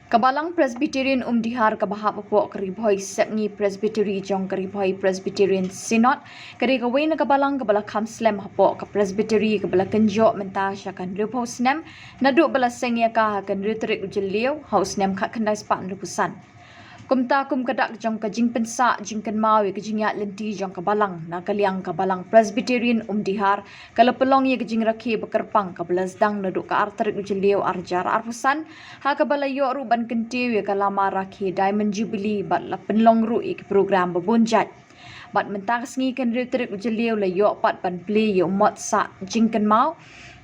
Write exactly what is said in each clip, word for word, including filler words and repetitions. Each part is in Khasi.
Ka Balang Presbyterian Umdihar kaba hap hapoh ka Ri Bhoi Sepngi Presbytery jong ka Ri Bhoi Presbyterian Synod ka dei kawei na ka balang kaba la kham slem hapoh ka Presbytery kaba la kynjoh mynta sha ka hynriewphew snem naduh ba la seng ïa ka ha ka hynriew tarik u Jylliew ha u snem khatkhyndai spah hynriewphew san. Kumta kum ka dak jong ka jingpynsah jingkynmaw ïa ka jingïaid lynti jong ka balang na ka liang ka Balang Presbyterian Umdihar ka la pynlong ïa ka jingrakhe ba kyrpang kaba la sdang naduh ka ar tarik u Jylliew ar hajar arphew san ha kaba la ïoh ruh ban kyntiew ïa ka lama rakhe Diamond Jubilee bad la pynlong ruh ïa ki program ba bun jait. Bad mynta ka sngi ka hynriew tarik u Jylliew la ïoh pat ban plie ïa u mot sah jingkynmaw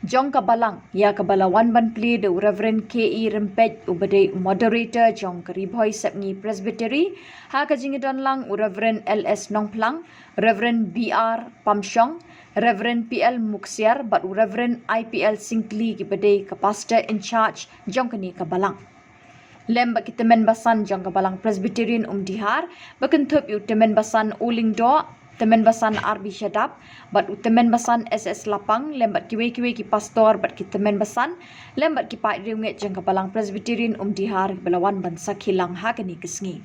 jong ka balang ïa kaba la wan ban plie da u Reverend K E Rympeit uba dei u moderator jong ka Ri Bhoi Sepngi Presbytery, ha ka jingdon lang u Reverend L S Nongphlang, Reverend B R Pamshong, Reverend P L Muksiar bad u Reverend I P L Syngkli kiba dei ka pastor in charge jong kane ka balang. Lem bad ki tymmen basan jong ka Balang Presbyterian Umdihar ba kynthup ïa u tymmen basan U Lyngdoh, tymmen basan R B Shadap bad u tymmen basan S S Lapang, lem bad kiwei kiwei ki pastor bad ki tymmen basan, lem bad ki paid riewngeit jong ka Balang Presbyterian Umdihar ba la wan ban sakhi lang ha kane ka sngi.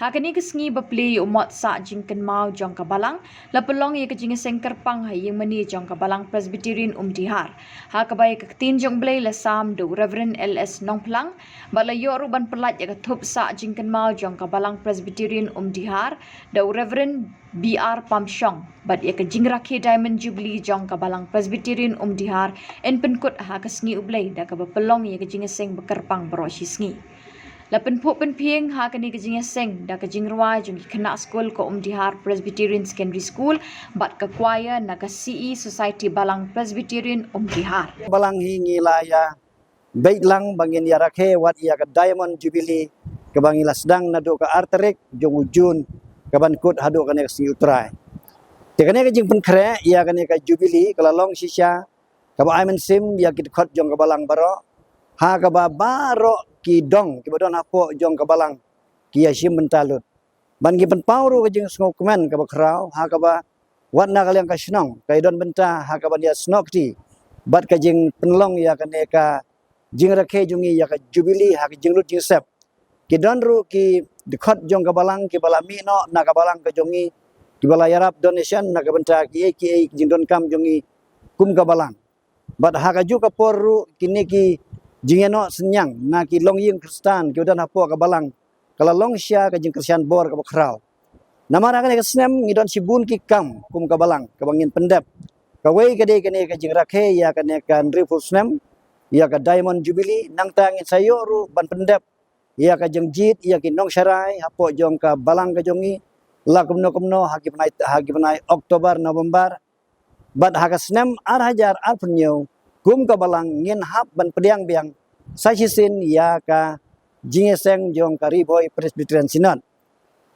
Ha kane ka sngi ba plie ïa u mot sah jingkynmaw jong ka balang la pynlong ïa ka jingïaseng kyrpang ha ïingmane jong ka Balang Presbyterian Umdihar, ha kaba ïa ka ktien jong U Blei la sam da u Reverend L S Nongphlang bad la ïoh ruh ban pyllait ïa ka thup sah jingkynmaw jong ka Balang Presbyterian Umdihar da u Reverend B R Pamshong bad ïa ka jingrakhe Diamond Jubilee jong ka Balang Presbyterian Umdihar yn pynkut ha ka sngi U Blei da kaba pynlong ïa ka jingïaseng ba kyrpang baroh shi sngi. La pynphuh pynphieng ha kane ka jingïaseng da ka jingrwai jong ki khynnah skul ka Umdihar Presbyterian Secondary School bad ka choir na ka C E Society Balang Presbyterian Umdihar. Balang hi ngi la ïa beit lang ba ngin ïa rakhe wat ïa ka Diamond Jubilee kaba ngi la sdang naduh ka ar tarik jong u Jun kaban kut haduh kane ka sngi U Trai. Te kane ka jingpynkhreh ïa kane ka Jubilee ka la long shisha kaba ai mynsiem ïa ki dkhot jong ka balang baroh, ha kaba baroh ki dong kiba don hapoh jong ka balang ki ïa shim bynta lut. Ban ki pynpaw ruh ka jingsngewkmen kaba khraw ha kaba wat na ka liang ka shnong ka ïa don bynta ha kaba ïa snoh kti bad ka jingpynlong ïa kane ka jingrakhe jong ngi ïa ka Jubilee ha ka jinglut jingsep. Ki don ruh ki dkhot jong ka balang kiba la mih noh na ka balang ka jong ngi kiba la ïarap donation na ka bynta kiei kiei ki jingdonkam jong ngi kum ka balang. Bad ha kajuh ka por ruh kine ki jingïanoh synñiang na ki longïing Khristan kiba don hapoh ka balang ka la long sha ka jingkyrshan bor kaba khraw. Namar ha kane ka snem ngi don shibun ki kam kum ka balang kaba ngin pyndep. Kawei ka dei kane ka jingrakhe ïa kane ka hynriewphew snem ïa ka Diamond Jubilee, nangta ngin sa ïoh ruh ban pyndep ïa ka jingjied ïa ki nongsharai hapoh jong ka balang ka jong ngi la kumno kumno ha ki bnai, ha ki bnai October, November. Bad ha ka snem ar hajar arphew hynñiew kum ka balang ngin hap ban pdiang biang sa shisien ïa ka jingïaseng jong ka Ri Bhoi Presbyterian Synod.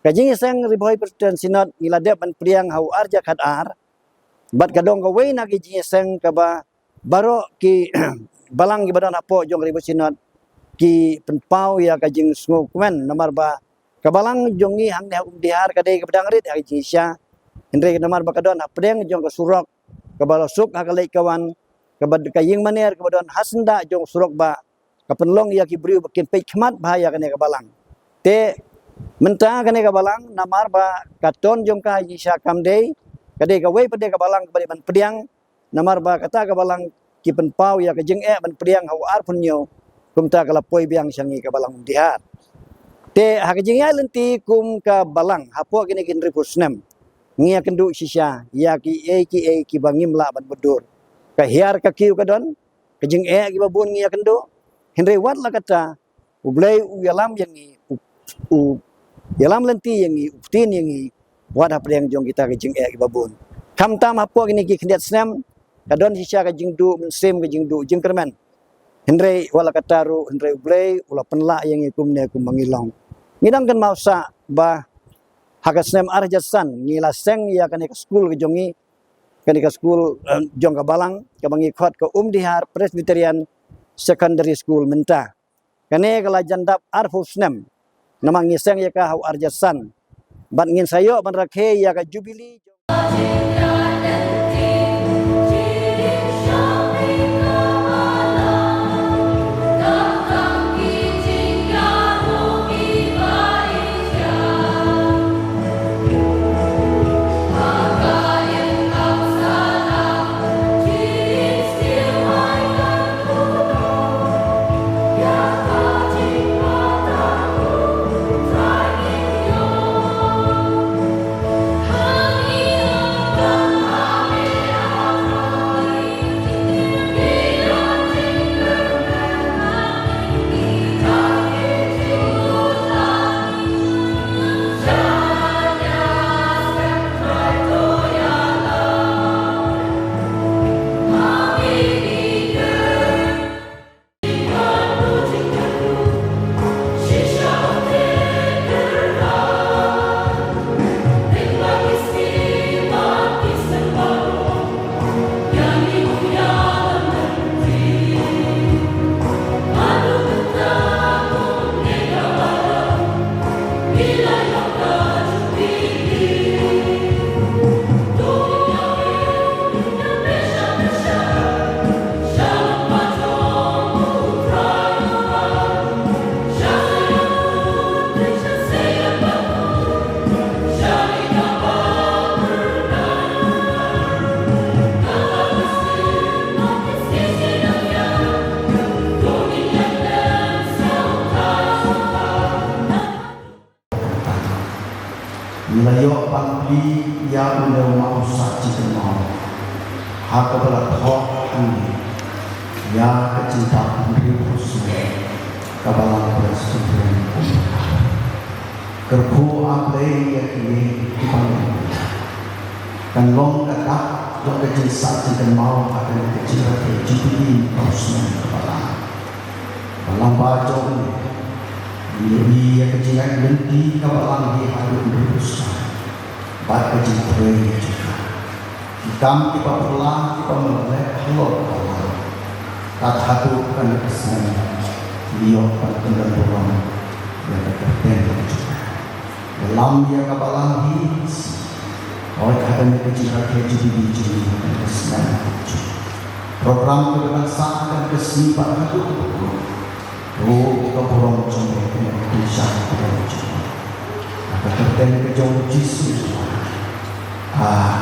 Ka jingïaseng Ri Bhoi Presbyterian Synod ngi la dep ban pdiang ha u ar hajar khatar bad ka dong kawei na ki jingïaseng kaba baroh ki balang kiba don hapoh jong ka Ri Bhoi Synod ki pynpaw ïa ka jingsngewkmen namar ba ka balang jong ngi hangne ha Umdihar ka dei kaba dang rit ha ka jingshisha. Hynrei namar ba ka don hapdeng jong ka surok kaba la suk ha ka leit ka wan, kaba ka ïing maner kaba don ha syndah jong ka surok ba ka pynlong ïa ki briew ba kin peit khmat bha ïa kane ka balang. Te mynta kane ka balang namar ba ka ton jong ka ha jingshisha kam dei, ka dei kawei pat de ka balang kaba dei ban pdiang, namar ba kata ka balang ki pynpaw ïa ka jingeh ban pdiang ha u arphew hynñiew, kumta ka la poi biang sha ngi ka balang Umdihar. Te ha ka jingïaid lynti kum ka balang hapoh kine ki hynriewphew snem ngi ïakynduh shisha ïa kiei kiei kiba ngim lah ban mutdur. Ka hiar ka kiew ka don, ka jingeh kiba bun ngi ïakynduh. Hynrei wat la katta U Blei u ïalam ïa ngi, u, u ïalam lynti ïa ngi, u ktien ïa ngi wat hapdeng jong kita ki jingeh kiba bun. Khamtam hapoh kine ki khyndiat snem ka don shisha ka jingduh mynsiem, ka jingduh jingkyrmen. Hynrei wat la katta ruh, hynrei U Blei u la pynlah ïa ngi kumne kumba ngi long. Ngi dang kynmaw sah ba ha ka snem ar hajar san ngi la seng ïa kane ka skul ka jong ngi, kane ka skul, eh, jong ka balang kaba ngi khot ka Umdihar Presbyterian Secondary School mynta. Kane ka la jan dap arphew snem namar ngi seng ïa ka ha u ar hajar san. Bad ngin sa ïoh ban rakhe ïa ka Jubilee. Ïoh ban plie ïa une u mawsah jingkynmaw ha kaba la thoh hangne ïa ka jingdap hynriewphew snem ka Balang Presbyterian Umphniang. Kyrkhu A Blei ïa kine kiba nang. Kan long ka dak jong ka jingsah jingkynmaw ha kane ka jingrakhe Jubilee hynriewphew snem ka Balang. Balang ba jong ngi, ngi ïohi ïa ka jingïaid lynti ka Balang hi haduh hynriewphew snem bad ka jingtrei jong ka. Ki kam kiba phylla kiba mynleh halor ka Balang. Kat haduh kane ka snem ngi ïoh ban pynlong burom ïa ka kyrteng jong ka. Ïalam ïa ka Balang hi. Hooid, ha kane ka jingrakhe Jubilee jong ngi ha kane ka snem. Program kiba dang sah ha kane ka sngi bad haduh ka burom. Ruh ka burom jong ngi, kane ka pynshai ka burom jong ngi. Ha ka kyrteng ka jong U Jisu. Amen.